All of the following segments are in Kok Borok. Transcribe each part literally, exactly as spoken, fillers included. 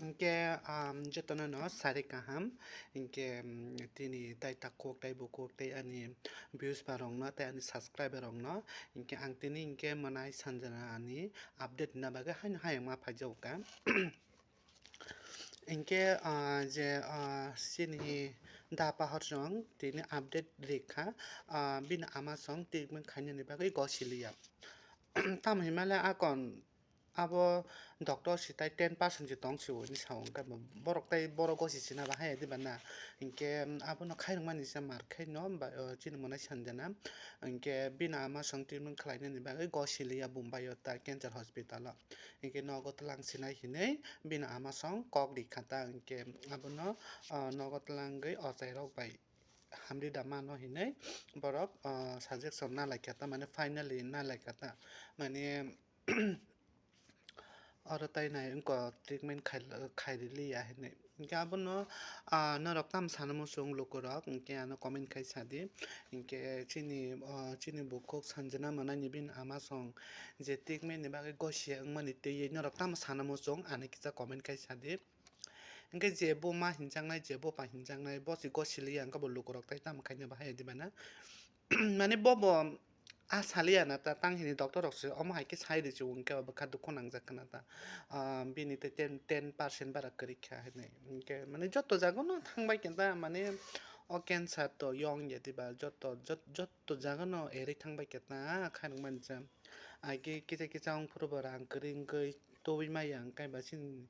Hinkhe, um, jotono no sari kaham. Hinkhe, um, tini tai takhuk, tai bukhuk, tai ani views ba rokno, tai ani subscriber rokno. Hinkhe ang tini hinkhe mwnai Sanjana ani update na bagwi haino hayungma phaijago kha. Hinkhe, ah, je, ah, chini da Pahorsong tini update rikha, ah, bini ama song treatment khainani bagwi gosiliya. Tamo hinmale akon abo doctor si tai ten percent se tong si hwnwi sa wngkha, borok tai borok gosi sina bahai diba na? Hinkhe abono khairokmani se mar khaino ba, o, chini mwnai Sanjana. Hinkhe bini ama song treatment khlainani bagwi gosiliya Bombay o ta cancer hospital o. Hinkhe nogo twlang sinai hinwi bini ama song kok rikha ta, hinkhe abono, ah, nogo twlangwi ochairok bai hamri da mano hinwi borok, ah, suggestion nalaikha ta, mane finally nalaikha ta, mane oro tai nai wngkha treatment khai, khairiliya hinwi. Hinkhe abono, ah, norok tamo sana muchung lukurok, hinkhe ano comment khai sadi. Hinkhe chini, ah, chini bukhuk Sanjana mwnani bini ama song je treatment ni bagwi gosiya wngmani twiwi norok tamo sana muchung, ano kisa comment khai sadi. Hinkhe je buma hinjaknai, je bupa hinjaknai, bo se gosiliya, hinkhe bo lukurok tai tamo khaina bahai diba na? Mane bobo a saliya na ta, tang hini doctor rok se omo hai khe sai ri chuk, hinkhe bo bwkha dukhu nangjak khna ta. Ah, bini tei ten, ten percent bara kwrwi kha hinwi. Hinkhe mane joto jaga no thangbai khe ta, mane o cancer to yong ya diba, joto, jot-, joto jaga no erwi thangbai khe ta, khairok mani cha. Age kisa kisa ong phuru bo rang kwrwi wngwi tubui maya, hinkhe ba chini,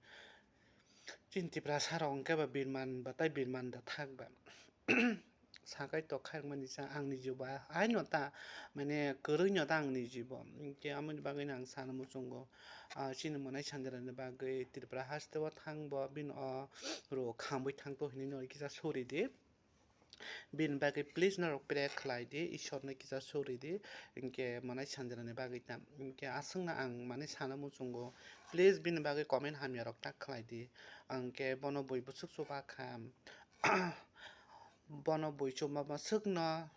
chini Tiprasa rok hinkhe ba birman ba tai birman da thak ba. Sakai tok khairokmani cha ang ni jibo, haino ta, mane, kwrwino ta ang ni jibo. Hinkhe amoni bagwino ang sana muchungo, ah, chini mwnai Sanjana ni bagwi Tripura haste o thang bo, bini o rok hamwi thang to hinwi no kisa suri di. Bini bagwi please norok pray khlai di, Ishwar no kisa suri di. Hinkhe mwnai Sanjana ni bagwi ta. Hinkhe aswkno ang mane sana muchungo, please bini bagwi comment hamya rok ta khlai di. Hinkhe bono bui bwswk chuba kha. Bono bui chuma ma swkno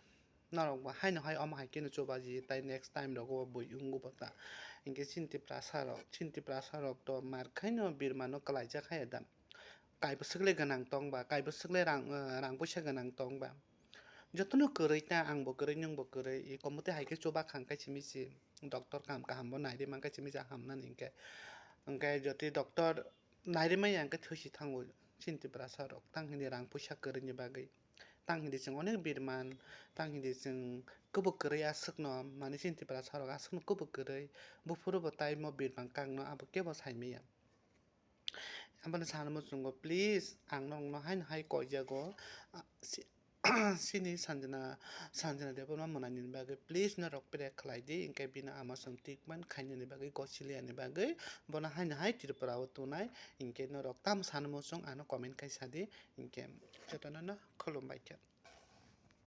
norok bo haino hai omo hai kheno chubaji, tai next time rogo bui wngwi bo ta. Hinkhe chini Tiprasa rok, chini Tiprasa rok to mar khaino birmano kwlaijak hai da. Kaibo swkle gwnang tong ba, kaibo swkle rang, rang puisa gwnang tong ba. Jotono kwrwi ta, ang bo kwrwi, nwng bo kwrwi, i komote hai khe chuba khang khe simi si doctor kaham kaham bo nairwi man khe simi si hamnani hinkhe. Hinkhe jotwi doctor nairwi maya hinkhe thwi si thango chini Tiprasa rok, tang hini rang puisa kwrwini bagwi. Tang hini chwng onek birman, tang hini chwng kubuk kwrwi aswkno, mane chini Tiprasa rok aswkno kubuk kwrwi, buphuru bo tai mo birman kangno abo kebo sai maya. Abono sana muchungo, please, ang norokno haino hai koijago, ah, si-, sini Sanjana, Sanjana Debbarma mwnani bagwi, please, norok pray khlai di, hinkhe bini ama song treatment khainani bagwi, gosiliani bagwi, bono haino hai Tripura o tonai, hinkhe norok tamo sana muchung ano comment khai sadi, hinkhe jotono no khulumbai khe.